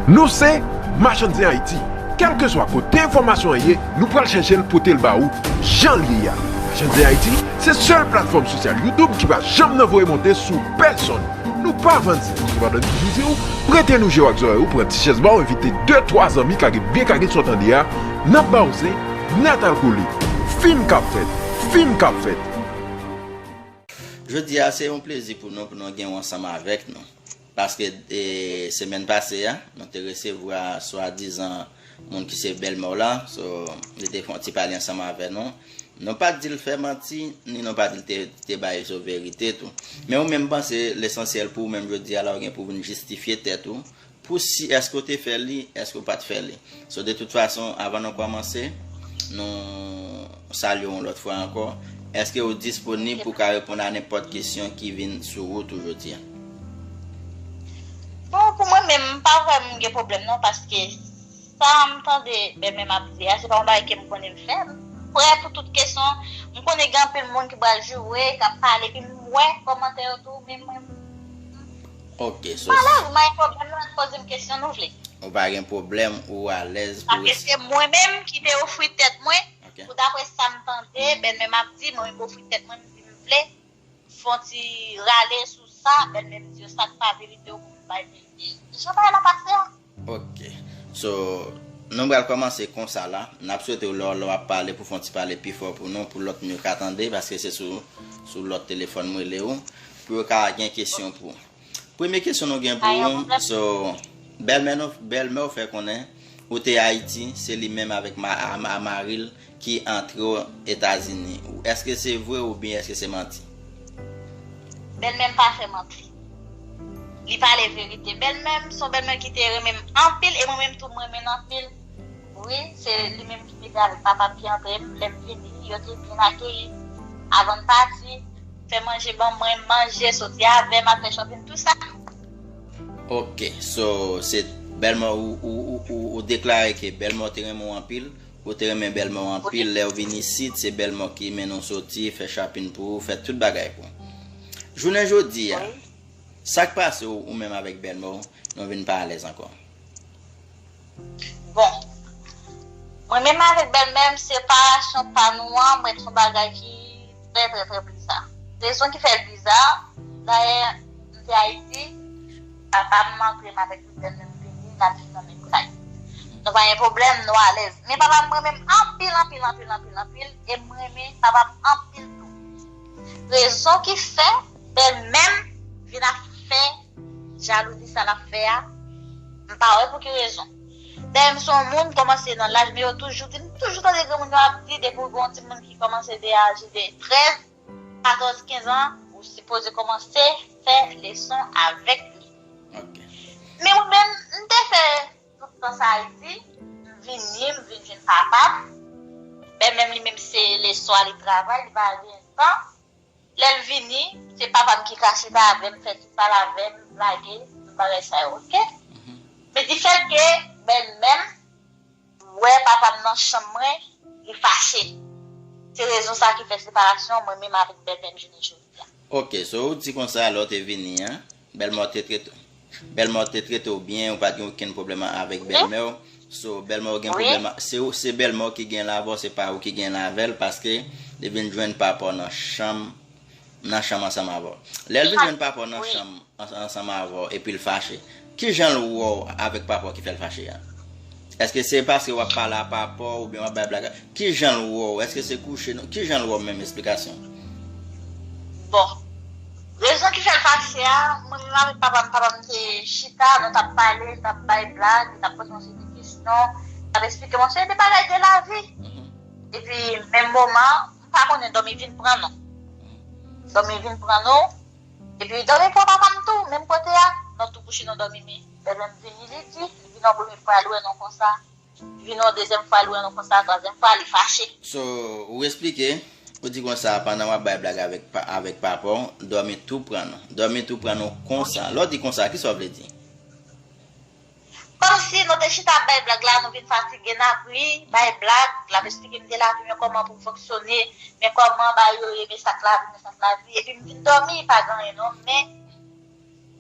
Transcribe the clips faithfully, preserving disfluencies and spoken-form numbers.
Nou se Machann Zen Ayiti. Kèlkeswa kote enfòmasyon an ye, nou pral chèche l pote l ba ou jan l ye a. Machann Zen Ayiti se sèl platfòm sosyal YouTube ki pa janm nan voye monte sou pèsonn. Nou pa vann zen, nou se pa dòmi sou di w, prete nou je w ak zòrèy ou, pran ti chèz ba w, envite de, twa zanmi, kage byen kage sa w tande a, n ap ba w zen, nèt al kole. Fim k ap fèt, fim k ap fèt. Jodi a, se yon plezi pou nou, pou nou gen w ansanm avèk nou. Paske e, semèn pase a, nou te resevwa swadizan moun ki se bèlmè w la, so, li te fè yon ti pale ansanm avè nou. Nou pa t di l fè manti, ni nou pa t di l te, te bay zo verite tou. Men ou menm panse lesansyèl pou ou menm jodi a la, ou gen pou vin jistifye tèt ou, pou si èske w te fè li, èske w pa t fè li. So, de tout fason, avan nou kòmanse, nou salye w yon lòt fwa ankò. Èske ou disponib pou ka reponn a nenpòt kesyon ki vin sou wout ou jodi a? Bon, pou mwen menm, m pa vrèman gen pwoblèm non, paske sa m tande bèlmè m ap di a, se pa yon bagay ke m konnen m fè. M prè pou tout kesyon. M konnen gen anpil moun ki pral joure, k ap pale, epi m wè kòmantè yo tou, men mwen, Ok, so. M alèz, m pa gen pwoblèm non, poze m kesyon nou vle. Ou pa gen pwoblèm, ou alèz pou. Paske se mwen menm ki te ofri tèt mwen Ok. pou dapre sa m tande, bèlmè m ap di, mwen menm ofri tèt mwen, m di m vle fè yon ti rale sou sa, bèlmè m di yo sa k pa verite ou pou m bay verite. Jan bagay la pase a. Ok. So, nou pral kòmanse konsa la. N ap swete w lè w, lè w ap pale pou fè yon ti pale pi fò pou nou, pou lòt moun yo ka tande, paske se sou, sou lòt telefòn m rele w, pou yo ka gen kesyon pou ou. Premye kesyon nou gen pou ou, so, bèlmè nou, bèlmè w fè konnen ou te Ayiti, se li menm avèk ma, a, a mari l ki antre w Etazini. Èske se vre oubyen èske se manti? Bèlmè m pa fè manti. Li pale verite. Bèlmè m se yon bèlmè ki te renmen m anpil e mwen menm tou m renmen l anpil. Wi, se li menm ki te vle avèk papa m ki antre m. Lè m vini, yo te byen akeyi. Avan n pati, fè manje ban mwen, manje, soti avè m, al fè shopping, tout sa. Ok, so, se bèlmè w, ou, ou, ou, ou deklare ke bèlmè w te renmen w anpil, ou te renmen bèlmè w anpil, lè w vin isit, se bèlmè w ki mennen w soti, fè shopping pou ou, fè tout bagay pou ou. Jounen jodi a, Wi. sa k pase w, ou menm avèk bèlmè w, nou vin pa alèz ankò? Bon, mwen menm avèk bèlmè m, separasyon pa nou an, mwen, se yon bagay ki trè, trè, trè biza. Rezon ki fè l biza, dayè, m te Ayiti, papa m antre m avèk tout bèlmè m vini, n ap viv nan menm kay. Nou pa gen pwoblèm, nou alèz. Men papa m renmen m anpil, anpil, anpil, anpil, anpil, e m renmen papa m anpil tou. Rezon ki fè bèlmè m vin ap fè jalouzi sa l ap fè a, m pa wè pou ki rezon. Dayè, m se yon moun kòmanse nan laj, men yo toujou di, m toujou tande granmoun yo ap di, depi w gen yon timoun ki kòmanse de aje de trèz, katòz, kenz an, ou sipoze kòmanse fè leson avèk li. Ok. Men mwen menm, m te fè tout tan sa Ayiti, m vini, m vin jwenn papa m. Bèlmè m li menm se leswa li travay, li pa gen tan. Lè l vini, se papa m ki ka chita avè m, fè ti pale avè m, blage, tout bagay sa yo, oke? Men difèt ke bèlmè m wè papa m nan chanm mwen, li fache. Se rezon sa ki fè separasyon mwen menm avèk bèlmè m jounen jodi a. Ok, so ou di konsa lè w te vini an, bèlmè w te trete, bèlmè w te trete w byen, ou pa t gen okenn pwoblèm avèk bèlmè w. So, bèlmè w gen pwoblèm, se, se bèlmè w ki gen lavè w, se pa ou ki gen lavè l, paske li vin jwenn papa w nan chanm, nan chanm ansanm avè w. Lè l vin jwenn papa w nan chanm, ansanm avè w epi l fache. Kijan l wè w avèk papa w ki fè l fache a? Èske se paske w ap pale a papa w oubyen w ap bay blag? Kijan l wè w? Èske se kouche nou? Kijan l wè w menm? Esplikasyon. Bon, rezon ki fè l fache a, mwen menm avèk papa m, papa m te chita, nou t ap pale, t ap bay blag, t ap poze yon seri de kesyon, t ap esplike m yon seri de bagay de lavi. Epi, menm moman, m pa konnen, dòmi vin pran nou. Dòmi vin pran nou. Epi dòmi pran papa m tou, menm kote a, nou tou kouche nou dòmi men. Bèlmè m vini, li di, li vin yon premye fwa, li wè nou konsa. Li vin yon dezyèm fwa, li wè nou konsa, twazyèm fwa, li fache. So, ou esplike, ou di konsa, pandan w ap bay blag avèk, avèk papa w, dòmi tou pran nou. Dòmi tou pran nou konsa. Lè w di konsa, kisa w vle di? Kòmsi nou te chita ap bay blag la, nou vin fatige, n ap ri, bay blag, l ap esplike m de lavi, men kòman pou m fonksyone, men kòman bagay yo ye, men sa k lavi, men sa k lavi. Epi m vin dòmi, pa gen anyen non, men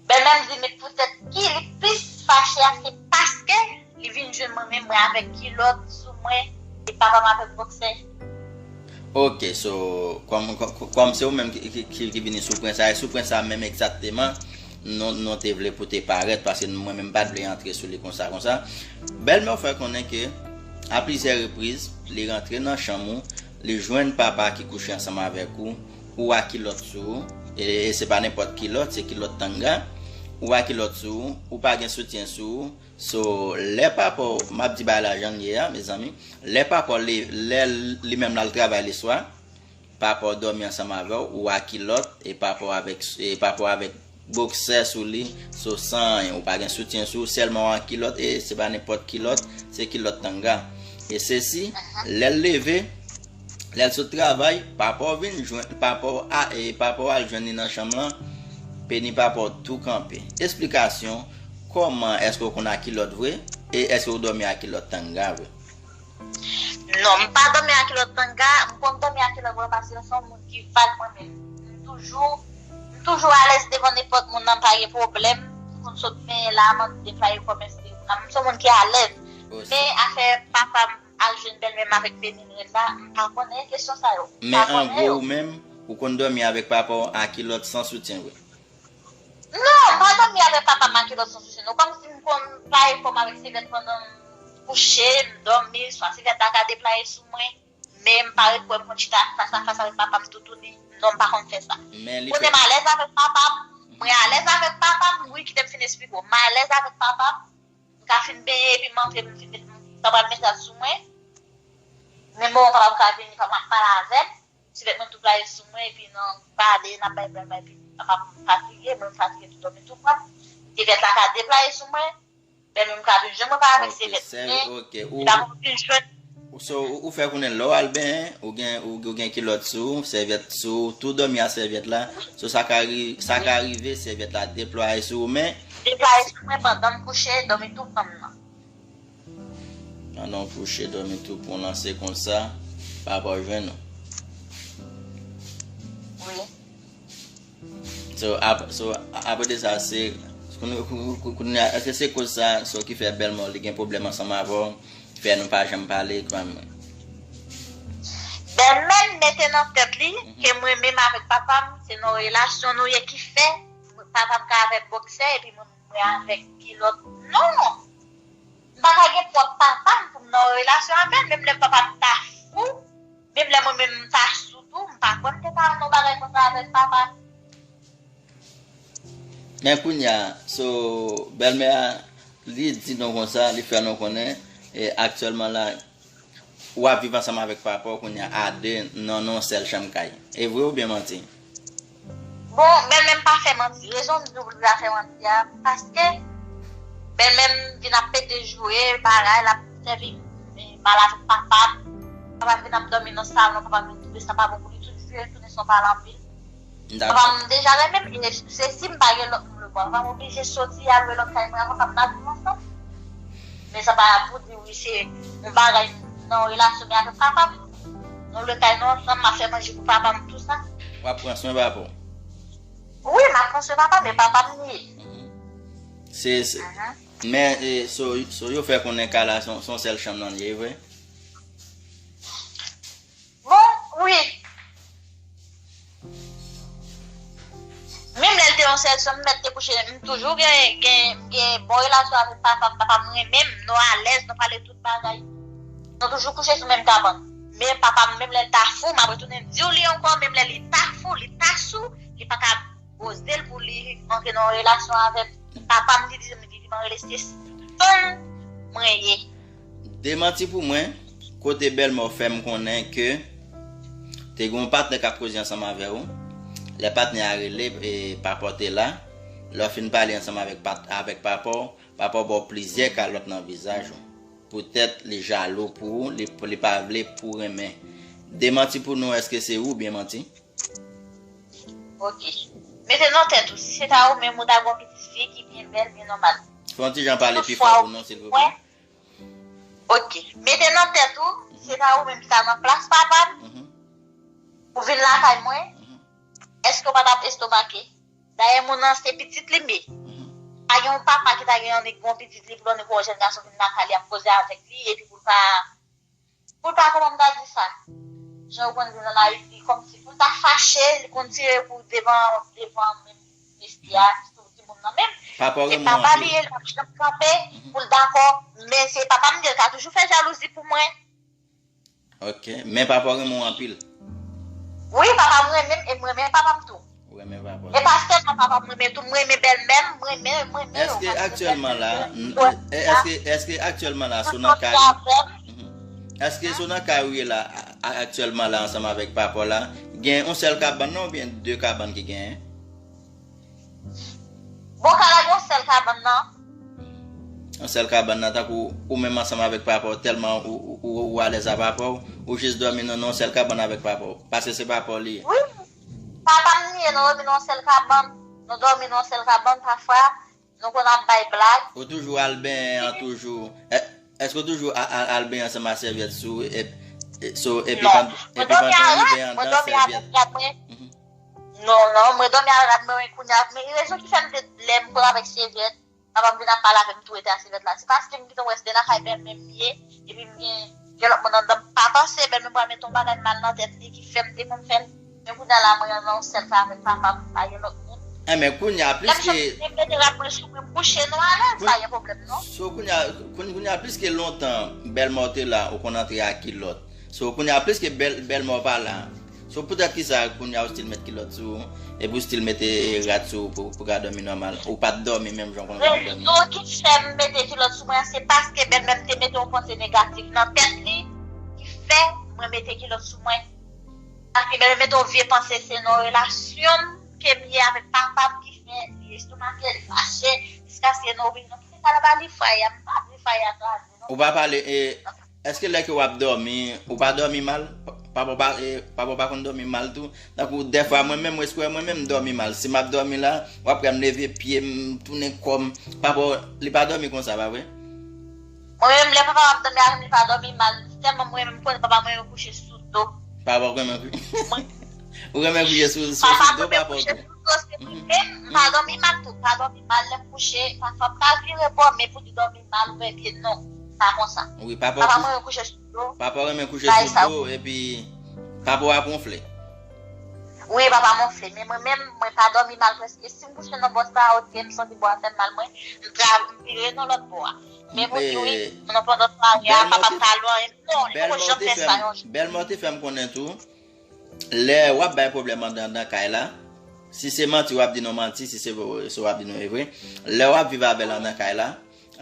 bèlmè m di, men poutèt ki li plis fache a, se paske mwen menm, mwen avèk kilòt sou mwen, e papa m avèk bòksè. Ok, so, kòm, kòm, kòm se ou menm ki, ki, ki, ki vini sou pwen sa, e sou pwen sa menm egzakteman, nou, nou te vle pou te parèt, paske mwen menm pa t vle antre sou li konsa, konsa. Bèlmè w fè konnen ke, a plizyè repriz, li rantre nan chanm ou, li jwenn papa ki kouche ansanm avèk ou, ou a kilòt sou ou, e, e se pa nenpòt kilòt, se kilòt tanga, ou a kilòt sou ou, ou pa gen soutyen sou ou, so, lè papa w, m ap di bagay la jan l ye a, mezanmi, lè papa w, li, lè li menm l al travay leswa, papa w dòmi ansanm avè w, ou a kilòt, e papa w avèk, e papa w avèk bòksè sou li, so, san anyen, ou pa gen soutyen sou ou, sèlman w a kilòt, e se pa nenpòt kilòt, se kilòt tanga. E sesi, lè l leve, lè l sot travay, papa w vin jwenn, papa w a, e papa w al jwenn li nan chanm lan, peni papa w tou kanpe. Esplikasyon, kòman èske w konn a kilòt vre? E èske w dòmi a kilòt tanga vre? Non, m pa dòmi a kilòt tanga, m konn dòmi a kilòt vre paske m se yon moun ki vag mwen menm. M toujou, m toujou alèz devan nenpòt moun nan, m pa gen pwoblèm. M konn sot benyen la, m ap deplaye kò m, etsetera. M se yon moun ki alèz. Men afè papa m al jwenn bèlmè m avèk peni l la, m pa konnen kesyon sa yo. M pa konnen yo. Men an gwo, ou menm, ou konn dòmi avèk papa w a kilòt san soutyen vre? Non, m pa dòmi avèk papa m a kilòt san soutyen non. Kòmsi m konn playe kò m avèk sèvyèt pandan m kouche, m dòmi, swa sèvyèt la ka deplaye sou mwen, men m pa ret kwè m konn chita fas a fas avèk papa m toutouni. Non, m pa konn fè sa. Kounye a m alèz avèk papa m, mwen alèz avèk papa m, wi, kite m fin esplike w. M alèz avèk papa m, m ka fin benyen epi m antre, m fin met, m ta pral met rad sou mwen. Men bon, papa m ka vini, papa m ap pale avè m. Sèvyèt mwen tou playe sou mwen, epi nan pale, n ap bay bèl bay, epi papa m fatige, mwen m fatige tou, dòmi tou pran. Sèvyèt la ka deplaye sou mwen, bèlmè m ka vin jwenn mwen pa avèk sèvyèt, men li pa konn vin jwenn. So, ou, ou fè konnen lè w al benyen, ou gen, ou, ou gen kilòt sou ou, sèvyèt sou ou, tou dòmi a sèvyèt la. So, sa ka ri-, sa ka rive, sèvyèt la deplwaye sou ou, men. Deplwaye sou mwen pandan m kouche, dòmi tou pran m nan. Pandan w kouche, dòmi tou pran w lanse konsa, papa w jwenn ou. Wi. So, ap-, so, apre de sa, se, kounye, kounye, kounye a, èske se koz sa, so, ki fè bèlmè w li gen pwoblèm ansanm avè w, ki fè nou pa janm pale, kòman? Bèlmè m mete nan tèt li ke mwen menm avèk papa m, se nan relasyon nou ye ki fè papa m ka avèk bòksè epi mwen, mwen avèk kilòt. Non! M pa ka gen pwòp papa m pou m nan yon relasyon avè l, menm lè papa m ta fou, menm lè mwen menm m ta sou tou, m pa kwè m te ka nan yon bagay konsa avèk papa m. Men kounye a, so, bèlmè a, li di nou konsa, li fè nou konnen, e aktyèlman la, w ap viv ansanm avèk papa w kounye a, a de, nan, nan yon sèl chanm kay. E vre oubyen manti? Bon, bèlmè m pa fè manti. Rezon m di w pou l pa fè manti a, paske bèlmè m vin ap pede joure, bagay, l ap sèvi, e, mal avèk papa m. Papa m vin ap dòmi nan salon, papa m vin twouve sa pa bon pou li, tout joure tounen se yon pale anpil. Papa m deja renmen m, e se si m pa gen lòt moun lè bò, papa m oblije soti al lwe lòt kay mwen avan, papa m pa viv ansanm. Men sa pa pou di wi se yon bagay nan yon relasyon m avèk papa m. Nou lwe kay nou ansanm, m ap fè manje pou papa m, tou sa. W ap pran swen papa w? Wi, m ap pran swen papa m, e papa m li ye. Se, se, men, e, so, so yo fè konnen kay la se yon, se yon sèl chanm nan li ye, vre? Bon, wi. Menm lè l te yon sèl chanm, m mèt te kouche, m toujou gen, gen, gen bon relasyon avèk papa m. Papa m renmen m, nou alèz, nou pale tout bagay. Nou toujou kouche sou menm kabann. Men papa m, menm lè l ta fou, m ap retounen di w li ankò, menm lè li ta fou, li ta sou, li pa ka poze l pou li antre nan yon relasyon avèk papa m, li di, li di, "Mwen rele se fanm mwen ye." Demanti pou mwen, kote bèlmè w fè m konnen ke te gen yon patnè k ap koze ansanm avè w. Lè patnè a rele, e, papa w te la. Lè w fin pale ansanm avèk pat-, avèk papa w, papa w ba w plizyè kalòt nan vizaj ou. Poutèt li jalou pou ou, li, li pa vle pou w renmen. Demanti pou nou, èske se ou oubyen manti? Ok. Mete nan tèt ou, si se ta ou menm, ou ta gen yon pitit fi ki byen bèl, byen nòmal. Fè yon ti jan pale pi fò pou nou, silvouplè. Ok. Mete nan tèt ou, si se ta ou menm ki ta nan plas papa m, ou vin lakay mwen, èske w pa t ap estomake? Dayè, moun nan se pitit li m ye. Ta gen yon papa ki ta gen yon nèg, yon pitit li, pou yon nèg, yon jèn gason vin lakay li ap koze avèk li, epi pou l pa, pou l pa, kòman m ta di sa? Jan yo konn di an Ayiti, kòmsi pou l ta fache, li konn tire kou devan, devan menm mesye a, sou timoun nan menm. Papa w Se renmen w papa anpil. li ye, l p ap janm kanpe pou l dakò, men se papa m li ye, l ka toujou fè jalouzi pou mwen. Ok, men papa w renmen w anpil. Wi, papa m renmen m, e m renmen papa m tou. Ou renmen papa w E tou. pa sèlman papa m renmen tou, m renmen bèlmè m, m renmen, m renmen yo, Èske paske aktyèlman la, bèlmè m n- renmen yo. èske, èske aktyèlman la, Tout Sonakay, sòti avè m. Mhm. Èske Sonakay ou ye la, a- a- aktyèlman la, ansanm avèk papa w la, gen yon sèl kabann non, oubyen de kabann ki genyen? Bon, ka lage yon sèl kabann nan. Yon sèl kabann nan, tankou ou menm ansanm avèk papa w, tèlman ou, ou, ou, ou alèz a papa w, ou jis dòmi nan, nan yon sèl kabann avèk papa w. Paske se papa w li ye. Wi, papa m li ye, nou dòmi nan yon sèl kabann. Nou dòmi nan yon sèl kabann, pafwa, nou konn ap bay blag. Ou toujou al benyen an, toujou. È- Èske w toujou a- a- al benyen ansanm ak sèvyèt sou, e- e- so, epi Non. pandan, Mwen epi dòmi pandan a ou rad, rive mwen anndan dòmi a sèvyèt? Rad mwen. Mhm. Non, non, mwen dòmi a rad mwen, men kounye a, men rezon ki fè m te, lè m pran avèk sèvyèt, papa m vin ap pale avè m tou rete a sèvyèt la. Se paske m gentan wè se de lakay bèlmè m ye, epi m gen, gen lòt moun anndan, m pa panse bèlmè m pral mete yon bagay mal nan tèt li ki fè m te konn fè l. Men kounye a la, mwen nan yon sèl kay avèk papa m, pa gen lòt moun. Enben, kounye a, Lè m plis ke soti, m mete rad mwen sou mwen, m kouche, nou alèz, pa gen pwoblèm, non. So, kounye a, kounye, kounye a, plis ke lontan, bèlmè w te la, ou konn antre ak kilòt. So, kounye a, plis ke bèl, bèlmè w pa la. So, poutèt ki sa, kounye a, ou still met kilòt sou ou, epi ou still mete rad sou ou pou, pou ka dòmi nòmal. Ou pa t dòmi menm jan w konn dòmi. Rezon ki fè m mete kilòt sou mwen an, se paske bèlmè m te mete yon panse negatif nan tèt li, ki fè mwen mete kilòt sou mwen. Paske bèlmè mete yon vye panse, se nan relasyon m ke m ye avèk papa m ki fè li estomake, li fache, jiskaske nou oblije nou kite kay la ba li, fwaye a, m pa vle fwaye a kraze, non. Ou pa pale, e, èske lè ke w ap dòmi, ou pa dòmi mal? Pa, pa, pa, e, papa w pa konn dòmi mal tou? Tankou dèfwa, mwen menm, mwen kwè mwen menm m dòmi mal. Si m ap dòmi la, w ap wè m leve pye m, tounen kò m. Papa w, li pa dòmi konsa, pa vre? Mwen menm, lè papa m ap dòmi avè m, li pa dòmi mal. Sèlman mwen menm, m konnen papa mwen renmen kouche sou do. Papa w renmen kou- Mwen, Ou renmen kouche sou, sou, papa sou do mwen papa w kouche tou? Sou do, se mwen menm, m pa dòmi mal tou. M pa dòmi mal lè m kouche. Pafwa, m ka vire bò, men pou di dòmi mal oubyen byen, non. Pa konsa. Wi, papa w Papa kouche, mwen kouche sou do. Papa w renmen kouche Bay sou sa. do, epi papa w ap wonfle. Wi, papa m wonfle. Men mwen menm, mwen pa dòmi mal prèske. Si m kouche nan bò sa, oke, m santi bò a fè m mal, mwen, m tra-, m vire nan lòt bò a. Men pou di wi, Men, nan pandan sware a, bèlmè w papa m te, ka lwen, non, li poko bèlmè w janm te fè fè sa yon jou. Bèlmè w te fè m konnen tou, lè w ap bay pwoblèm anndan, anndan kay la, si se manti w ap di nou manti, si se vre, se w ap di nou e vre. Lè w ap viv avè l anndan kay la,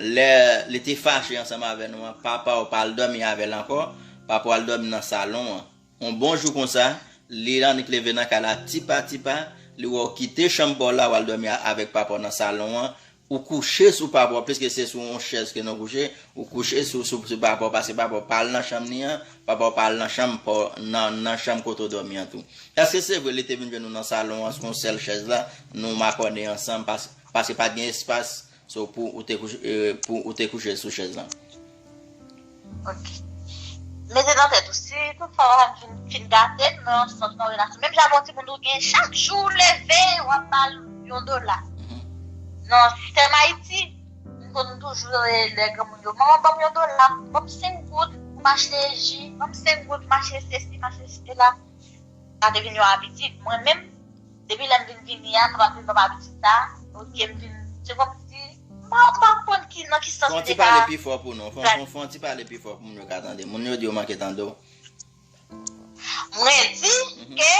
lè li te fache ansanm avè nou an, papa w pa al dòmi avè l ankò, papa w al dòmi nan salon an. Yon bon jou konsa, li annik leve nan kay la tipa tipa, li wè w kite chanm pa w la, w al dòmi a- avèk papa w nan salon an, ou kouche sou papa w, piske se sou yon chèz ke nou kouche, ou kouche sou, sou, sou papa w, paske papa w pa al nan chanm li an, papa w pa al nan chanm pa w, nan, nan chanm kote w dòmi an tou. Èske se vre li te vin jwenn nou nan salon an, sou yon sèl chèz la, nou makònen ansanm, pas-, paske pa t gen espas, so, pou ou te kouche, e, pou ou te kouche sou chèz lan? Ok. Mete nan tèt ou, si toutfwa papa m fin, fin gate m nan yon sans nan relasyon, menm jan bon timoun ou gen, chak jou ou leve, w ap ba l yon dola. Mhm. Nan sistèm Ayiti, m konn toujou rele lè granmoun yo, "Manman, ban m yon dola, ban m senk goud pou m achte ji, ban m senk goud pou m achte sesi, m achte sela." Sa te vin yon abitid. Mwen menm, depi lè m vin vini a, papa m vin ban m abitid sa, oke, m vin, se kòmsi, m pa, m pa konn ki, nan ki sans Fè yon ti pale pi fò pou nou. Fè, fè, fè yon ti pale pi fò pou moun yo ka tande. Moun yo di yo manke tande w. Mwen di Mhm. ke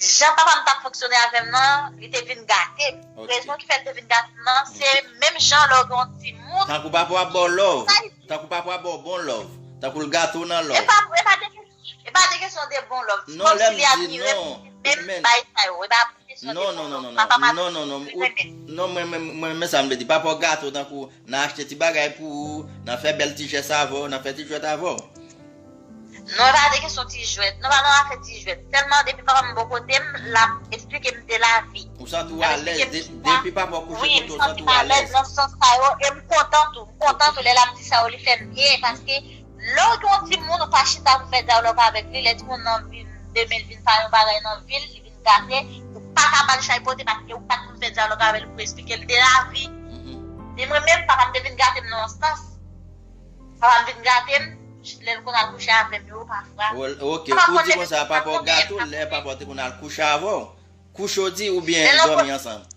jan papa m t ap fonksyone avè m nan, li te vin gate m. Ok. Rezon ki fè l te vin gate m nan, se Mhm. menm jan lè w gen yon timoun. Tankou papa w ap ba w love. Sa, Tankou papa w ap ba w bon love. Tankou l gate w nan love. E pa, e pa de, e pa de kesyon de bon love. Non, Kòmsi lè m li di admire non, m, men men bay sa yo. E pa kesyon de non, bon non, non, love. non, Papa m non, non, non, non, li ou, renmen. non, mwen, mwen, mwen, men sa m vle di. Papa w gate w tankou nan achte ti bagay pou ou, nan fè bèl ti jès avè w, nan fè ti jwèt avè w. Non, e pa de kesyon ti jwèt. Non, pa nan afè ti jwèt. Sèlman depi papa m bò kote m, l ap eksplike m de lavi. Ou santi w L ap alèz, eksplike m de, kisa. depi papa w kouche Wi, kote w, m santi santi w m alèz alèz. nan sans sa yo, e m kontan tou. M kontan Ok. tou lè l ap di sa yo, li fè m byen, paske lè w gen yon timoun, ou pa chita pou fè dyalòg avèk li, lè timoun nan vin, demen l vin fè yon bagay nan vi l, li vin gate, ou pa ka ba l chay pote paske ou pa t konn fè dyalòg avè l pou eksplike l de lavi. Men mwen menm, papa m te vin gate m nan yon sans. Papa m vin gate m, lè l konn al kouche avè m yo pafwa. Ou, ok, ou di konsa, papa w gate w lè papa w te konn al kouche avè w? Kouche w di oubyen dòmi ansanm?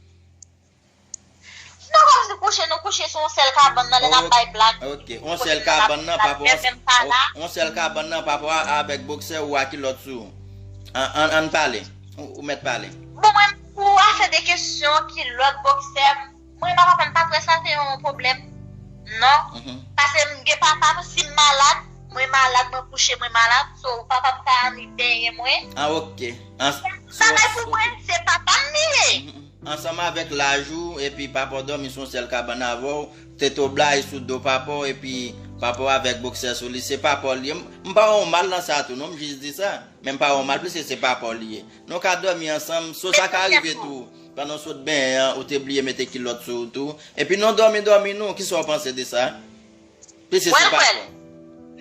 Non, kòmsi kouche, nou kouche sou yon sèl kabann nan, lè n ap bay blag. Ok, yon sèl kabann nan, papa w, yon sèl kabann nan, papa w avèk boksè ou a kilòt sou. Ann, ann, ann pale. Ou, ou mèt pale. Bon, mwen, pou afè de kesyon kilòt, boksè, mwen, papa m pa t wè sa se yon pwoblèm. Non. Paske m gen papa m, si m malad, mwen malad, mwen kouche, mwen malad. So, papa m ka annik benyen mwen. Ah, ok. Bagay pou mwen, se papa m li ye. Ansanm avèk laj ou, epi papa w dòmi sou yon sèl kabann avè w, tete w blayi sou do papa w, epi papa w avèk boksè sou li, se papa w li ye. M, m pa wè yon mal nan sa tou, non, m jis di sa. Men m pa wè yon mal, piske se papa w li ye. Nou ka dòmi ansanm, so sa ka rive tou. Pandan w sot benyen an, ou te bliye mete kilòt sou ou tou. Epi nou dòmi, dòmi nou, kisa w panse de sa? Piske se papa w.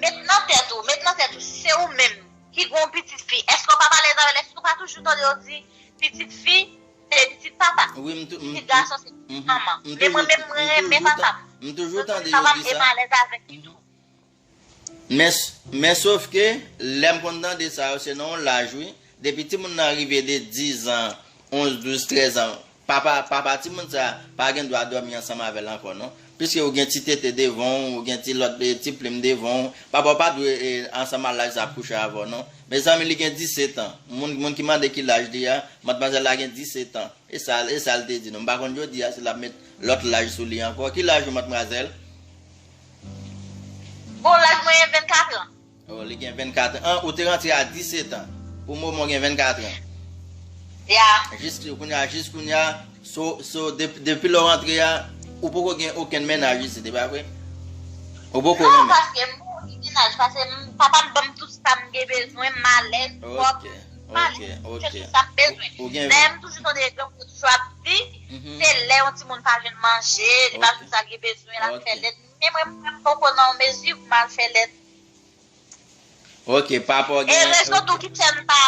Met nan tèt ou, met nan tèt ou, si se ou menm ki gen yon pitit fi, èske w p ap alèz avè l? Èske w pa toujou tande yo di, pitit fi, se pitit papa. Wi, m tou, m, pitit gason se pitit manman. Men mwen menm, mwen renmen papa m. M toujou tande yo di sa. Papa m, e m alèz avèk li tou. Men, men sof ke, lè m konn tande sa yo, se nan yon laj, wi. Depi timoun nan rive de diz an, onz, douz, trèz an, papa, papa timoun sa pa gen dwa dòmi ansanm avè l ankò, non. Piske ou gen ti tete devan w, ou gen ti lòt, e, ti plim devan w. Papa w pa dwe, e, ansanm ak laj sa ap kouche avè w, non. Mezanmi, li gen disèt an. Moun, moun ki mande ki laj li a, madmwazèl la gen disèt an. E sa, e sa l te di nou. M pa konn jodi a si l ap met lòt laj sou li ankò. Ki laj ou, madmwazèl? Bon, laj mwen vennkat an. Oh, li gen vennkat an. Ou te rantre a disèt an. Pou moman w gen vennkat an. Ya. Jis kounye a, jis kounye a, so, so, dep-, depi lè w rantre a, ou poko gen okenn mennaj isit, e pa vre? Ou poko renmen? Non, paske m poko gen mennaj, paske m, papa m ban m tout sa m gen bezwen, m alèz, pwòp, m alèz, m chèche sa m bezwen. Dayè, m toujou tande granmoun yo toujou ap di, se lè yon timoun pa jwenn manje, li pa jwenn sa l gen bezwen, l ap fè lèt. Men mwen, mwen, m poko nan yon mezi pou m al fè lèt. Ok, pa pa w gen. E rezon tou ki fè m pa,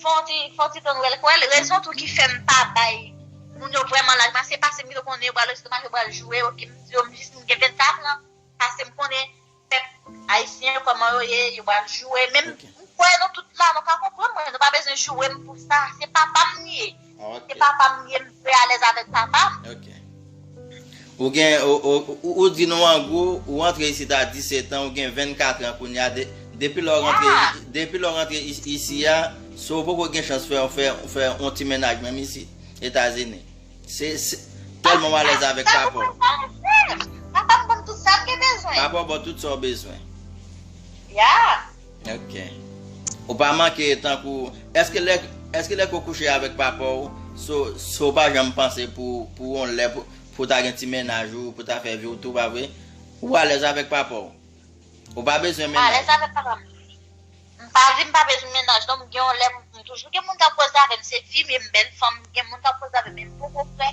fè yon ti, fè yon ti tan wèl kwèl, rezon tou ki fè m pa bay moun yo vrèman laj mwen, se paske m gentan konnen yo pral rete mache, yo pral joure, ok, m di yo, m jis, m gen vennkat an, paske m konnen pèp ayisyen, kòman yo ye, yo pral joure. Men m, m kwè nou tout la, nou ka konprann mwen, nou pa bezwen joure m pou sa. Se papa m li ye. Se papa m li ye, m dwe alèz avèk papa m. Ok. Ou gen, ou, ou, ou, ou di nou an gwo, ou antre isit a disèt an, ou gen vennkat an kounye a, de, depi lè w rantre, depi lè w rantre is-, isi a, so w poko gen chans fè, fè, fè yon ti mennaj menm isit, Etazini. Se, se, tèlman w alèz avèk papa w. Papa m ban m tout sa m gen bezwen. Papa w ba w tout sa w bezwen. Ya. Ok. Ou pa manke tankou, èske lè, èske lè ke w kouche avèk papa w, so, so w pa janm panse pou, pou yon lè, pou, pou w ta gen ti mennaj ou, pou w ta fè vi w tou, pa vre? Ou alèz avèk papa w. Ou pa bezwen mennaj. M alèz avèk papa m. M pa di m pa bezwen mennaj, non, m gen yon lè, m, m toujou gen moun k ap koze avè m, se fi m ye, m bèl fanm, gen moun k ap koze avè m, men m poko prè.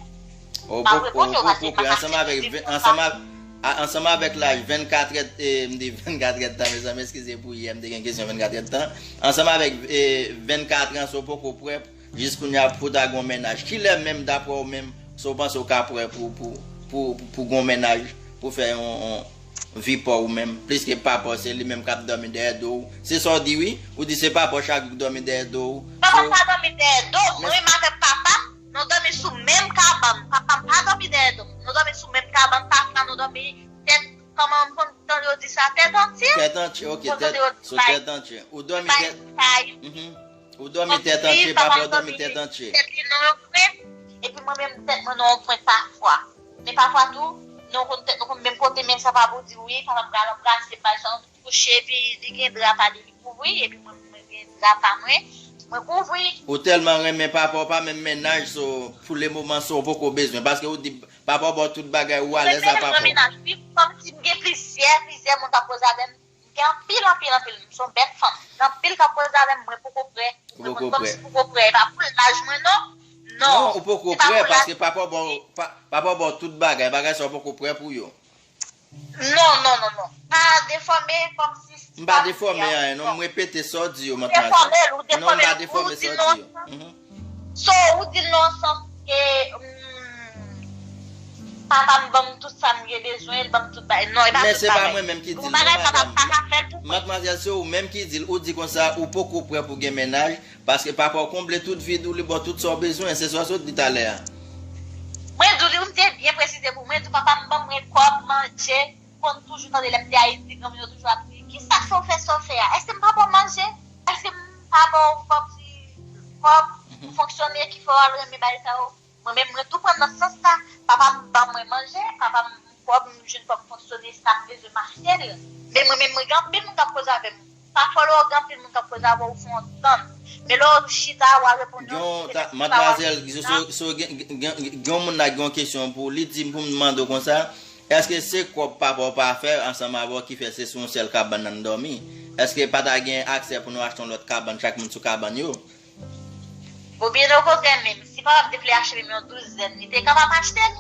Ou poko, ou poko prè, ansanm avèk, ansanm avèk, a, ansanm avèk laj vennkat èd, e, m di vennkat èd tan, mezanmi, eskize pou yè, m te gen kesyon vennkat èd tan. Ansanm avèk, e, vennkat an, so w poko prè, jis kounye a pou w ta gen yon mennaj. Kilè menm, daprè w menm, so w panse w ka prè pou, pou, pou, pou, pou gen yon mennaj, pou fè yon, yon vi pa w ou menm, pliske papa w se li menm k ap dòmi dèyè do w. Se sa w di, wi? Ou di se papa w chak jou k dòmi dèyè do w. Papa m pa dòmi dèyè do m, mwen menm avèk papa m, nou dòmi sou menm kabann. Papa m pa dòmi dèyè do m. Nou dòmi sou menm kabann, pafwa nou dòmi tèt, kòman m konn tande yo di sa, tèt antye? Tèt antye, ok, tèt, sou tèt antye. Ou dòmi tèt. Mhm. Ou dòmi tèt antye, papa w dòmi tèt antye. Tèt li nan yon pwent, epi mwen menm tèt mwen nan yon pwent pafwa. Men pafwa tou, nou konn tèt nou konn menm kote, men sa pa pou di wi, papa m pral anbrase m, bay sa, nou tout kouche, epi li gen dra pa li, li kouvri, epi mwen, mwen gen dra pa mwen, mwen kouvri. Ou tèlman renmen papa w, pa menm mennaj, so, pou le moman, so, w poko bezwen, paske ou di, papa w ba w tout bagay, ou alèz a papa w. Mwen menm nan mennaj, wi, kòmsi m gen plizyè, plizyè moun k ap koze avè m, M gen anpil, anpil, anpil. M se yon bèl fanm. Gen anpil k ap koze avè m, mwen poko prè. Ou poko prè. Kòmsi poko prè. E pa pou laj mwen, non. Non, ou poko prè, paske papa w ba w, pa, papa w ba w tout bagay. Bagay sa w poko prè pou yo. Non, non, non, non. Pa defòme kòmsi. M pa defòme anyen, non. M repete sa w di yo, madmwazèl. Non, m pa defòme sa w di yo. Mhm. So, ou di l nan sans ke, hmm, papa m ban m tout sa m gen bezwen, l ban m tout bagay. Non, e pa tout bagay. Men se pa mwen menm ki di l, non, madanm. Yon bagay papa m pa ka fè l pou mwen. Madmwazèl, se ou menm ki di l, ou di konsa, ou poko prè pou gen mennaj, paske papa w konble tout vid ou, li ba w tout sa w bezwen, se sa w sot di talè a. Mwen di w, m te byen presize pou mwen, di w, papa m ban mwen kòb, manje, konn toujou tande lè m te Ayiti, granmoun yo toujou ap di, "Kisa k fè w fè sa w fè a? Èske m pa ba w manje? Èske m pa ba w kòb, ti kòb pou fonksyone ki fè w al renmen bagay sa yo?" Mwen menm, mwen tou pran nan sans sa. Papa m ban mwen manje, papa m kòb, m jwenn kòb fonksyone, sa m bezwen m achte l. Men mwen menm, mwen gen anpil moun k ap koze avè m. Pafwa, lè w gen anpil moun k ap koze avè w, ou fè yon tann. Men lè w chita, w a reponn yo, se ta, madmwazèl, so, so, gen, gen, gen, gen yon moun la gen yon kesyon pou ou, li di m pou m mande w konsa, èske se kòb papa w pa fè ansanm avè w ki fè se sou yon sèl kabann nan n dòmi? Èske pa ta gen aksè pou nou achte yon lòt kabann, chak moun sou kabann yo? Oubyen okontrè menm, si papa m te vle achte menm yon douzèn, li te kapab achte l.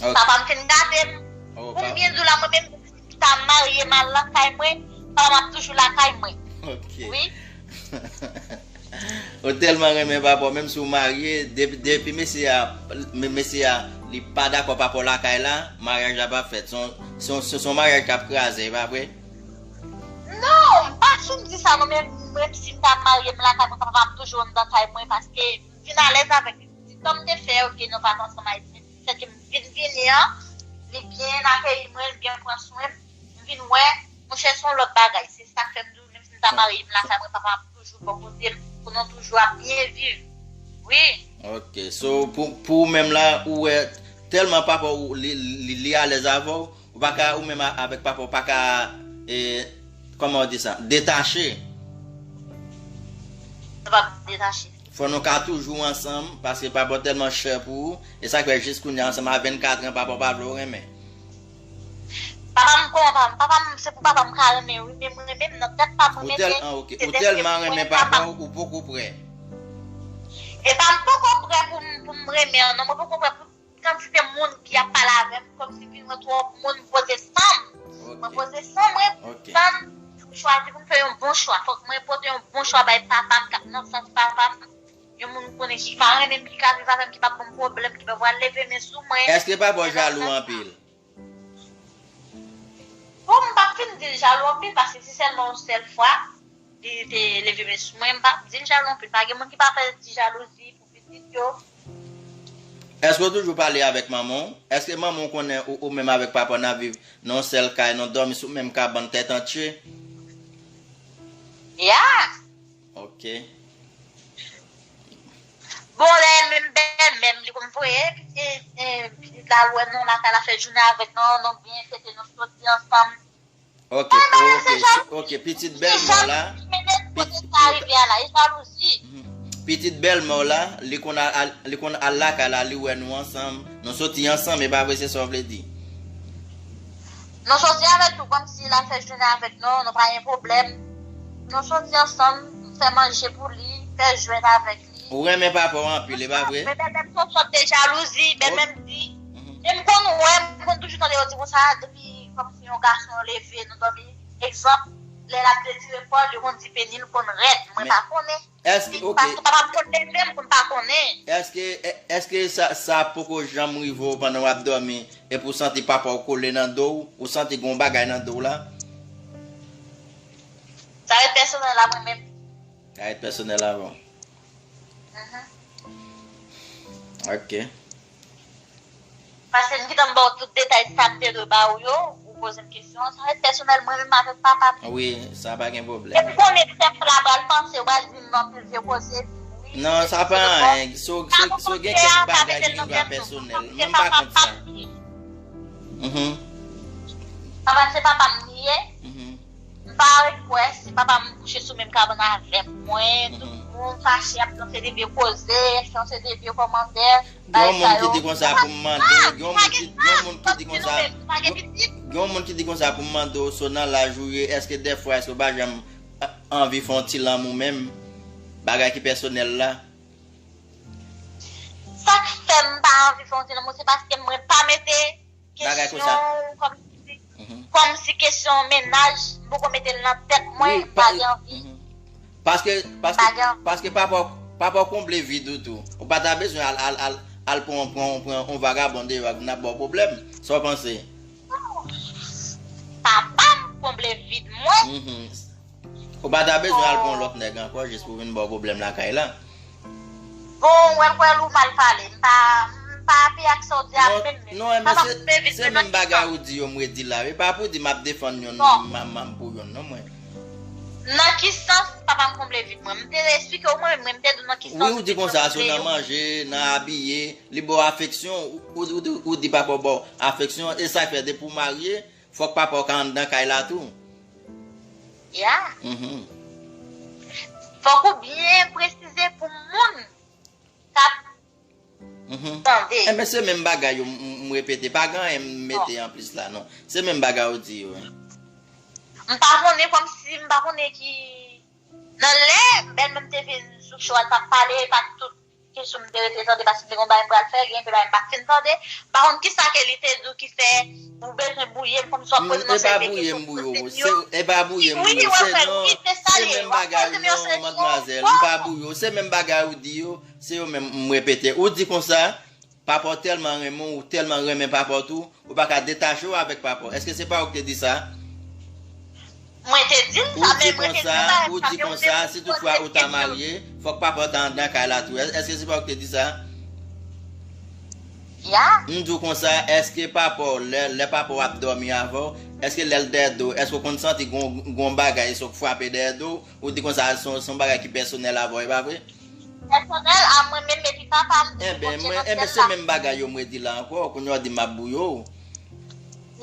Ok. Papa m fin gate m. Oh, pou m byen di w la, mwen menm, si m ta marye m al lakay mwen, papa m ap toujou lakay mwen. Ok. Wi. Ou tèlman renmen papa w, menm si w marye, depi, depi mesye a, me-, mesye a, li pa dakò papa w lakay la, maryaj la p ap fèt. Se yon, se yon, se yon maryaj k ap kraze, e pa vre? Non, m pa sou m di sa non, men mwen si m ta marye m lakay mwen, papa m ap toujou anndan kay mwen, paske m vin alèz avèk li. Ti tan m te fè yo ke nou pa t ansanm Ayiti, men fè ke m vin vini an, li byen akeyi mwen, li byen pran swen m, m vin wè, monchè, se yon lòt bagay. Se sa k fè m di w, menm si m ta marye m lakay mwen, papa m ap toujou bò kote m, pou nou toujou ap byen viv. Wi. Ok, so pou, pou ou menm la, ou wè, tèlman papa w, li, li, li alèz avè w, ou pa ka, ou menm a-, avèk papa w, pa ka, e, kòman w di sa? Detache. Nou pa detache. Fò nou ka toujou ansanm, paske papa w tèlman chè pou ou, e sa k fè jis kounye a ansanm a vennkat an, papa w pa vle w renmen. Papa m, kòman papa m? Papa m, se pou papa m ka renmen, wi, men mwen menm, nan tèt pa mwen, ou tèl-, ah, ok. Ou tèlman renmen papa w, ou poko prè. E pa m poko prè pou m, pou m renmen an, non, mwen poko prè pou kantite moun ki ap pale avè m, kòmsi vin mwen twòp moun, m poze san m. Ok. Mwen poze san mwen, ok, pou m chwazi pou m fè yon bon chwa. Fòk mwen pote yon bon chwa bay papa m, k ap nan sans papa m. Yon moun m konnen ki ka renmen m, ki ka viv avè m, ki p ap ban m pwoblèm, ki pa pral leve men sou mwen. Èske papa w jalou anpil? Bon, m p ap fin di l jalou anpil, paske se sèlman yon sèl fwa li te leve men sou mwen, m p ap di l jalou anpil. Pa gen moun ki pa fè ti jalouzi pou pitit yo. Èske w toujou pale avèk manman w? Èske manman w konnen ou, ou menm avèk papa w n ap viv nan yon sèl kay, nou dòmi sou menm kabann tèt antye? Ya. Ok. Bon, lè menm bèlmè m, li konn voye pitit, e, pitit la lwen nou lakay la, fè jounen avèk nou, nou byen fete, nou soti ansanm. Ok, ok, ok, pitit bèlmè w la, pitit, pitit bèlmè w la, li konn al, al, li konn al lakay la, li wè nou ansanm, nou soti ansanm, e pa vre, se sa w vle di? Nou soti avèk nou, kòmsi l al fè jounen avèk nou, nou pa gen pwoblèm. Nou soti ansanm, fè manje pou li, fè jwèt avèk li. Ou renmen papa w anpil, e pa vre? Men bèlmè m se yon sòt de jalouzi, bèlmè m di, e m konn wè, m konn toujou tande yo di konsa, depi kòmsi yon gason leve, nou dòmi, egzanp, lè l ap detire kò l, yo konn di peni l konn rèd, mwen pa konnen. Èske, ok. Paske papa m konn leve m pou m pa konnen. Èske, è-, èske sa, sa poko janm rive w pandan w ap dòmi, epi w santi papa w kole nan do w, ou santi gen yon bagay nan do w la? Sa rete pèsonèl a mwen menm. Sa rete pèsonèl avè w. Mhm. Ok. Paske m gentan ba w tout detay sa m te dwe ba w yo, ou poze m kesyon an, sa rete pèsonèl mwen menm avèk papa m. Wi, sa pa gen pwoblèm. E m konnen pèp la pral panse, yo pral di m anpil vye koze, wi. Non, sa pa anyen. So, so, so gen kèk bagay ki gen dwa pèsonèl. Mwen m pa kont sa. Mhm. Papa m se papa m li ye. Mhm. M pa rekwè si papa m kouche sou menm kabann avèk mwen, tout moun fache ap lanse de vye koze, lanse de vye kòmantè. Gen yon moun ki di konsa pou m mande w, gen yon moun ki, gen yon moun ki di konsa, gen yon moun ki di konsa pou m mande w, so nan laj ou ye, èske dèfwa, èske w pa janm, a, anvi fè yon ti lanmou menm? Bagay ki pèsonèl la. Sa k fè m pa anvi fè yon ti lanmou, se paske mwen pa mete kesyon kòmsi, kòmsi kesyon mennaj, m poko mete l nan tèt mwen, m pa gen anvi. Paske, paske, paske papa w, Papa w konble vid ou tou. Ou pa ta bezwen al, al, al, al pran, pran, pran yon vagabon deyò a vin ap ba w pwoblèm. Sa w panse? Papa m konble vid mwen. Mhm. Ou pa ta bezwen al pran yon lòt nèg ankò jis pou vin ba w pwoblèm lakay la. Bon, wè, wè, ou mal pale. M pa, m pa apiye ak sa w di a Non, menm. non, men Papa se, m konble vid se mwen nan menm ki bagay sans? Ou di yo, m redi la. E pa pou di m ap defann yon Non. Manman m pou youn, non, mwen. Nan ki sans papa m konble vid mwen? M te eksplike w, mwen, mwen, m te di w nan ki sans. Wi, ou di konsa, se nan manje, nan abiye, li ba w afeksyon, ou, ou, ou, ou di papa w ba w afeksyon, e sa fè depi w marye, fòk papa w ka anndan kay la tou. Ya. Mhm. Fòk ou byen presize pou moun k ap Mhm. tande. Enben, se menm bagay yo m, m, m repete. Pa gen anyen m mete anplis la, non. Se menm bagay ou di yo. M pa konnen kòmsi, m pa konnen ki. Nan lè bèlmè m te vin sou cho a, l t ap pale, e pa tout kesyon m te rete tande, paske m te gen yon bagay m pral fè, gen yon bagay m pa t fin tande. M pa konn kisa ke li te di w ki fè ou bezwen bouye m, kòmsi w ap poze m yon seri de kesyon pou poze m yo. E pa bouye m, Wi, bouye. wè, Se wè, non, wi, se sa se l ye. menm W ap bagay poze m yon non, seri de madmwazèl. kesyon. M pa bouye w. Se menm bagay ou di yo, se yo menm m repete. Ou di konsa, papa w tèlman renmen w, ou tèlman renmen papa w tou, ou pa ka detache w avèk papa w. Èske se pa ou ki te di sa? Mwen te di l Ou sa, di men mwen te di konsa, l sa, ou sa di fè mwen konsa, te si toutfwa ou ta marye, fòk papa w ta anndan kay la tou. Èske se pa ou ki te di sa? Ya. M di w konsa, èske papa w, lè, lè papa w ap dòmi avè w, èske lè l dèyè do w, èske w konn santi gon, gon bagay, se w k frape dèyè do w? Ou di konsa, se yon, se yon bagay ki pèsonèl avè w, e pa vre? Pèsonèl a mwen menm epi papa m. Enben, mwen, enben, se menm bagay yo mwen di la ankò, kounye w di m ap bouye w.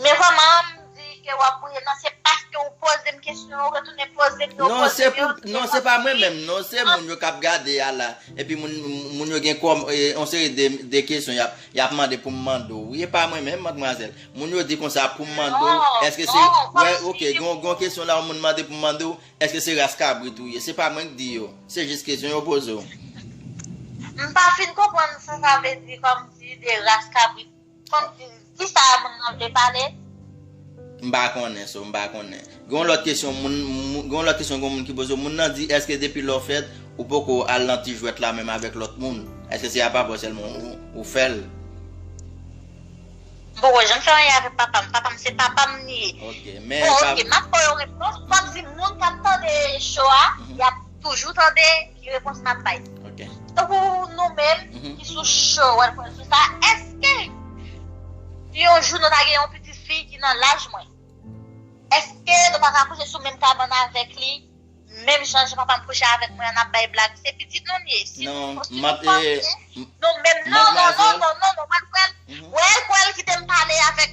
Men kòman m di ke w ap bouye m nan, se paske ou poze m kesyon, ou retounen poze m yo, Non, poze se m yo, pou, non, se pa mwen menm, non, se moun yo k ap gade a la. Epi moun, moun yo gen kòm, e, yon seri de, de kesyon y ap, y ap mande pou m mande w. Wi, e pa mwen menm, madmwazèl. Moun yo di konsa pou m mande w, Non, èske se, non, wè, kòmsi ok, gen, gen yon kesyon la, yon moun mande pou m mande w, èske se ras kabrit ou ye? Se pa mwen k di yo. Se jis kesyon yo poze w. M pa fin konprann sa sa vle di kòmsi de ras kabrit. Kòmsi, kisa moun nan vle pale? M pa konnen, so, m pa konnen. Gen yon lòt kesyon, moun, moun, gen yon lòt kesyon, gen moun ki poze w. Moun nan di, èske depi lè w fèt, ou poko al nan ti jwèt la menm avèk lòt moun? Èske se a papa w sèlman ou, ou fè l? M poko janm fè anyen avèk papa m. Papa m, se papa m li ye. Ok, men Bon, pa- ok, m ap ba yo repons. Kòmsi moun k ap tande cho a, Mhm. y ap toujou tande ki repons m ap bay. Ok. Tankou nou menm Mhm. ki sou cho, w ap pran sou sa, èske yon jou nou ta gen yon pitit fi ki nan laj mwen? Èske nou pa ka kouche sou menm kabann avèk li? Menm jan jan papa m kouche avèk mwen an, n ap bay blag. Se pitit nou n ye. Si Non, nou, si ma- nou panse, eh, m- non, menm, non, non, non, madmwazèl. Non, non, wè l, wè l, Mhm. wè l, wè l kite m pale avèk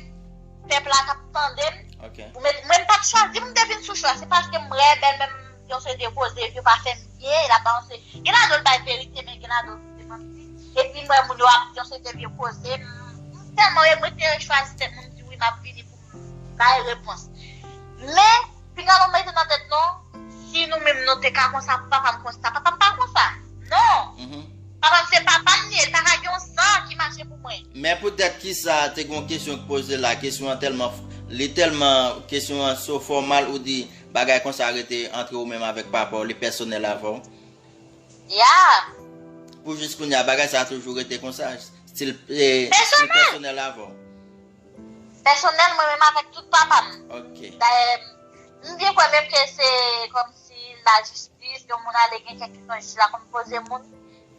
pèp la k ap tande m. Ok. Ou met, mwen m pa t chwazi pou m te vin sou cho a. Se paske m wè bèlmè m yon seri de koze, yo pa fè m byen, e l ap ba yon seri. Gen ladan l bay verite, men gen ladan l se manti. Epi m wè moun yo ap di yon seri de vye koze. M, m tèlman, mwen te chwazi tèt mwen, m di wi, m ap vini pou m bay repons. Men, finalman, mwen te nan tèt non, si nou menm nou te ka konsa, papa m konsa, papa m pa konsa. Non. Mhm. Papa m se papa m li ye, l pa ka gen yon san ki mache pou mwen. Men poutèt kisa te gen yon kesyon k poze la, kesyon an tèlman, li tèlman, kesyon an so fòmal ou di bagay konsa rete antre ou menm avèk papa w, li pèsonèl avè w. Ya. Pou jis kounye a, bagay sa toujou rete konsa, stil, eh, stil Pèsonèl. Pèsonèl avè w. Pèsonèl, mwen menm avèk tout papa m. Ok. Dayè, m byen kwè menm ke se kòmsi lajistis, yon moun ale gen kèk kesyon, jij la konn poze moun.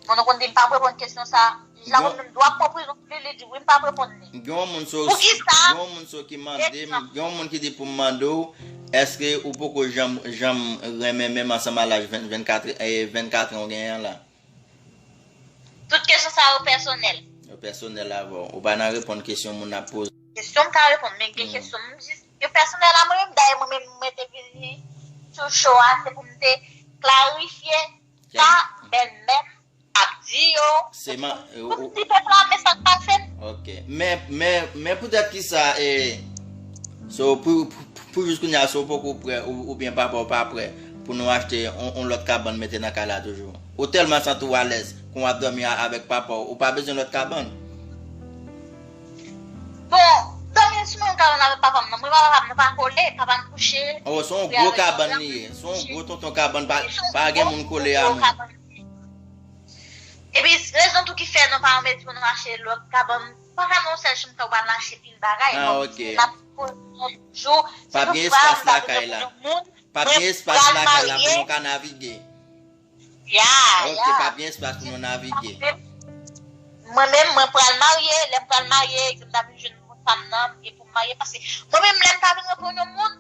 Moun konn di m pa reponn kesyon sa. Jij la konn di m dwa pran prizon pou li, li di wi, m pa reponn li. Gen yon moun so, Poukisa? Gen yon moun so ki mande m, gen yon moun ki di pou m mande w, èske ou poko janm, janm renmen menm ansanm a laj ven, vennkat, eh, vennkat an ou genyen an la? Tout kesyon sa yo pèsonèl. Yo pèsonèl avè w. Ou pa nan reponn kesyon moun ap poze. Kesyon m ka reponn, men gen kesyon m jis yo pèsonèl a mwen menm. Dayè mwen menm mwen te vini sou cho a, se pou m te klarifye sa bèlmè m ap di yo. Se man, Pou m di pèp la, men sa k pase m. Ok. Men, men, men poutèt kisa, eh, so, pou, pou, pou jis kounye a, so, ou poko prè, ou, oubyen papa w pa prè, pou nou achte on, on lòt kabann mete nan kay la toujou? Ou tèlman santi w alèz, kon w ap dòmi a, avèk papa w, ou pa bezwen lòt kabann? Bon, dòmi sou menm kabann avèk papa m nan. Mwen, papa m nan pa kole, papa m kouche. Oh, se yon gwo kabann li ye. Se yon gwo tonton kabann, pa, pa gen moun kole a moun. Epi rezon tou ki fè nou pa anmezi pou nou achte lòt kabann, pa ka nan yon sèl chanm sa ou pral achte pil bagay. Ah, ok. L ap poze yon jou, si toutfwa m ta bezwen pou yon moun, mwen pral marye. Pa gen espas lakay la pou nou ka navige. Ya, ya. Ok, pa gen espas pou nou navige. Mwen menm, mwen pral marye, lè m pral marye, egzanp, m ta vin jwenn moun fanm nan, e pou m marye, paske mwen menm, lè m ta vin reprann yon moun,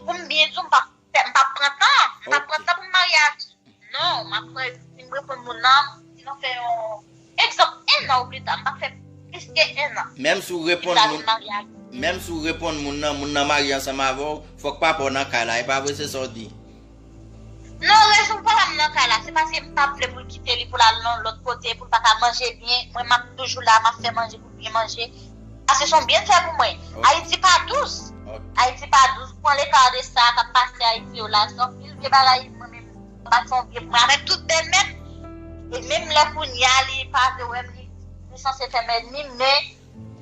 pou m byen di w, m p ap, m p ap pran tan, m p ap pran tan pou m marye avè l. Non, m ap pran, si m reprann moun nan, si nou fè yon, egzanp, ennan oblita, m p ap fè plis ke ennan. Menm si w reprann moun, menm si w reprann moun nan, moun nan marye ansanm avè w, fòk papa w nan kay la, e pa vre, se sa w di? Non, rezon papa m nan kay la, se paske m pa vle pou l kite li pou l al nan lòt kote, pou l pa ka manje byen. Mwen, m ap toujou la, m ap fè manje pou l byen manje. Paske se yon byen l fè pou mwen. Ok. Ayiti pa dous. Ok. Ayiti pa dous. Pran leka de sa k ap pase Ayiti yo la, se yon pil vye bagay, mwen menm, m pa t fè yon byen pou mwen avèk tout bèlmè m. E menm lè kounye a, li pa vle wè m, li, li sanse fè m ènmi, men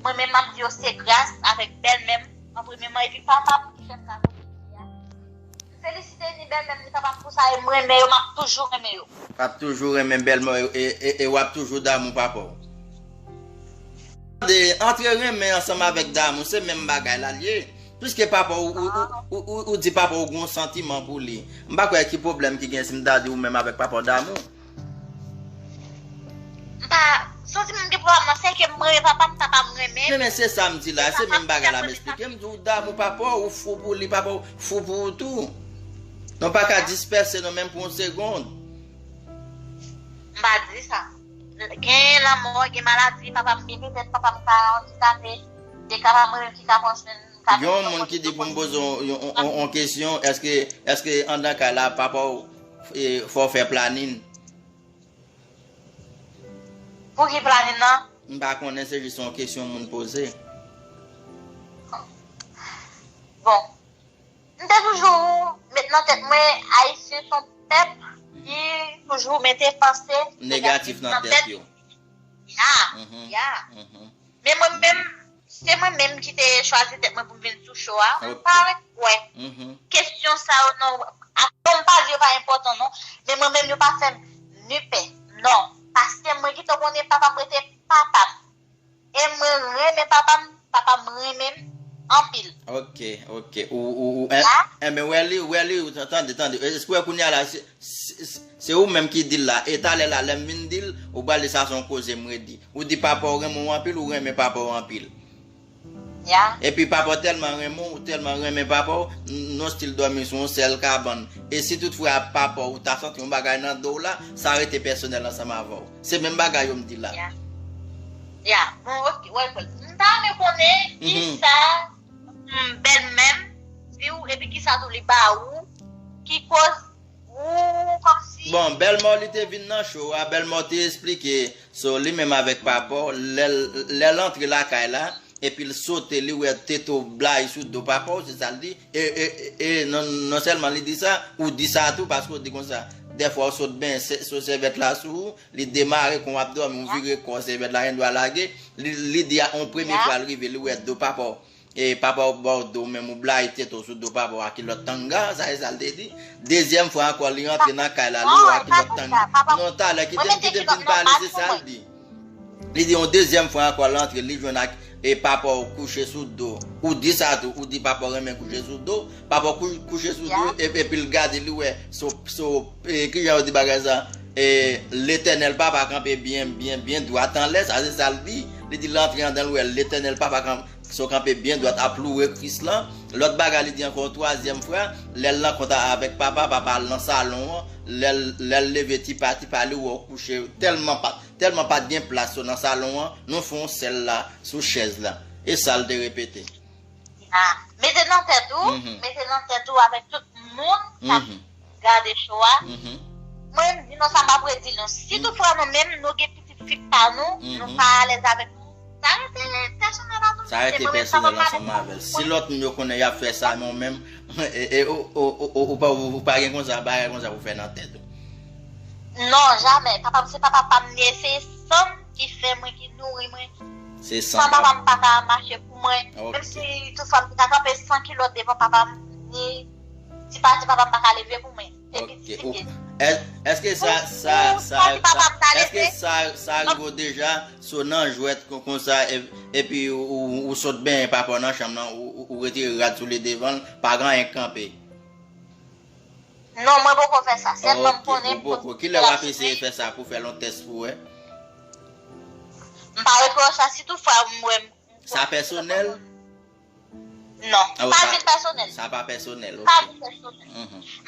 mwen menm, m ap di yo se gras avèk bèlmè m an premye man, epi papa m ki fè m sa jodi a. M felisite ni bèlmè m ni papa m pou sa, e m renmen yo, m ap toujou renmen yo. W ap toujou renmen bèlmè w, e, e, e w ap toujou damou papa w. Tande, antre renmen ansanm avèk damou, se menm bagay la l ye. Piske papa w, ou, ou, ou, ou, ou di papa w gen yon santiman pou li. M pa kwè ki pwoblèm ki gen si m ta di ou menm avèk papa w damou. M pa santi m gen pwoblèm nan, se ke m renmen papa m, papa m renmen. Men, men se sa m di la, se menm bagay la m esplike. M di w damou papa w, ou fou pou li, papa w fou pou ou tou. Nou pa ka dispèse nou menm pou yon segonn. M pa di sa. Gen lanmò, gen maladi, papa m gen petèt, papa m ka andikape, se ka pa mwen menm ki ka pran swen, m ka gen yon moun ki di pou m poze yon, yon, yon, yon, yon kesyon, èske, èske anndan kay la, papa w, e, fè w fè planin? Pou ki planin nan? M pa konnen, se jis yon kesyon moun poze. Bon, m te toujou met nan tèt mwen, Ayisyen se yon pèp ki toujou mete panse negatif nan tèt yo. Ya, ya. Men mwen menm, se mwen menm ki te chwazi tèt mwen pou m vin sou show a. M pa ret kwè kesyon sa yo, non. Avan m pa di yo pa enpòtan, non. Men mwen menm, yo pa fè m ni pè. Non. Paske mwen gentan konnen papa m rete papa m. E mwen renmen papa m, papa m renmen m anpil. Ok, ok. Ou, ou, ou, en, enben, wè li, wè li, tande, tande. Èske w wè kounye a la, se, se, se, se ou menm ki di l la. E talè la, lè m vin di l, ou pral di sa se yon koze m redi. Ou di papa w renmen w anpil, ou renmen papa w anpil. Ya. Epi papa w tèlman renmen w, ou tèlman renmen papa w, n-, nou still dòmi sou yon sèl kabann. E si toutfwa papa w ta santi yon bagay nan do w la, sa rete pèsonèl ansanm avè w. Se menm bagay yo m di la. Ya. Ya. Bon, ok, wè, m ta renmen konnen kisa, mm, bèlmè m di w, epi kisa tou li ba ou, ki koz ou kòmsi. Bon, bèlmè w li te vin nan show a, bèlmè w te esplike, so, li menm avèk papa w, lè l, lè l antre lakay la, epi l sote, li wè Teto blayi sou do papa w, se sa l di. E, e, e, e, non, non sèlman li di sa, ou di sa tou, paske w di konsa, dèfwa w sot ben, se, so sèvèt la sou ou, li demare, kon w ap dòmi, ou vire kò, sèvèt la gendwa lage. Li, li di a, yon premye fwa l rive, li wè do papa w. E papa w ba w do, menm ou blayi tèt ou sou do papa w ak kilòt tanga, sa se sa l te di. Dezyèm fwa ankò, li rantre nan kay la, li wè w ak kilòt tanga. Non, talè, kite m, kite m fin pale, se sa l di. Li di yon dezyèm fwa ankò, l antre, li jwenn ak, e papa w kouche sou do. Ou di sa tou, ou di papa w renmen kouche sou do, papa w kou-, kouche sou do, e, epi l gade, li wè, so, so, e, kijan yo di bagay sa, e, Letènèl papa kanpe byen, byen, byen dwat anlè, sa se sa l di. Li di l antre anndan, l wè Letènèl papa kanpe, so kanpe byen dwat ap louwe Kris lan. Lòt bagay li di ankò yon twazyèm fwa, lè l nan kont avèk papa, papa al nan salon an, lè l, lè l leve tipa, tipa li wè w kouche tèlman pa, tèlman pa t gen plas yo nan salon an, nou fè yon sèl la sou chèz la. E sa l te repete. Ah, mete nan tèt ou, mete nan tèt ou avèk tout moun k ap gade show a. Mwen, m di nou sa m ap redi nou. Si toutfwa nou menm, nou gen pitit fi pa nou, nou pa alèz avèk nou, sa rete pèsonèl a nou. Sa rete pèsonèl ansanm avè l. Si lòt moun yo konnen y ap fè sa, men ou menm, e, e, ou, ou, ou, ou, ou pa, ou, ou pa gen konsa, bagay konsa pou fè nan tèt ou. Non, jamè. Papa m se papa pa m li ye, se san m ki fè mwen, ki nouri mwen. Se san papa m pa ka mache pou mwen. Menm si toutfwa m te ka kanpe san kilò devan papa m, ni ti pati papa m pa ka leve pou mwen. Se piti pye. Èske sa sa sa sa èske sa sa rive w deja? So nan jwèt konsa epi ou sot benyen pa pa w nan chanm nan, ou retire rad soulye devan l, pa gen anyen k kanpe? Non, mwen poko fè sa. Sèlman m konnen. Kilè w ap eseye fè sa pou fè l yon tès pou wè? M pa retwò sa, si toutfwa m wè m. Sa pèsonèl? Non, m pa di l pèsonèl. Sa pa pèsonèl, ok.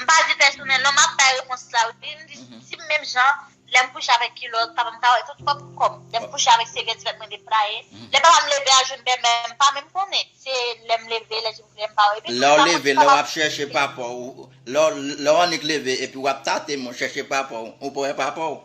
M pa di pèsonèl, non, m ap bay repons la, wi. M di, si m menm jan, lè m kouche avèk kilòt, papa m ka wè tout kòb kòm. Lè m kouche avèk sèvyèt, sèvyèt mwen deplaye. Lè papa m leve a jwenn bèlmè m, pa menm konnen. Se lè m leve, lè m leve, m pa wè. Epi lè w leve, lè w ap chèche papa w, lè w annik leve epi w ap tate men w chèche papa w, ou pa wè papa w?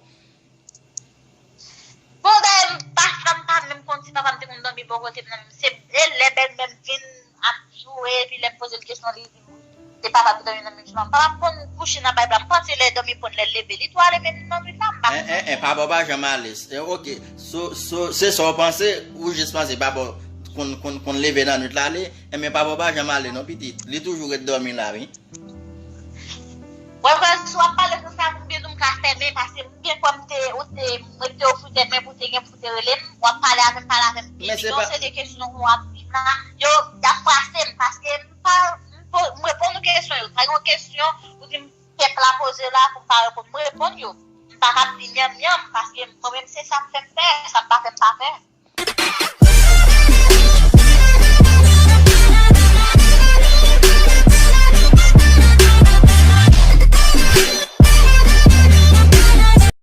Bon, dayè, m pa, m pa menm konn si papa m te konn dòmi bò kote m nan. Se e lè bèlmè m vin ap joure, epi lè m poze l kesyon, li di m se papa m ki dòmi nan menm chanm. Papa m konn kouche nan bay bra. M panse lè dòmi pran l, lè l leve, li tou ale menm nan nwit la, m pa konn. Papa w pa janm ale. Ok, so, so, se sa w panse, ou jis panse papa w konn, konn, konn leve nan nwit la ale, enben papa w pa janm ale non, pitit. Li toujou ret dòmi la, wi. Wè, frè, si w ap pale sou sa, m byen di w m ka fèmen, paske m gen kwè m te, ou te, mwen te ofri tèt mwen pou te gen pou te rele m, w ap pale avè m, pale avè m. Epi yon seri de kesyon ou ap di m la, yo, y ap frase m, paske m pa, m reponn ou kesyon yo. Pa gen yon kesyon ou di m pèp la poze la pou m pa reponn. M reponn yo. M pa kab di myanm myanm, paske mwen menm se sa m fè m fè, sa m pa fè m pa fè.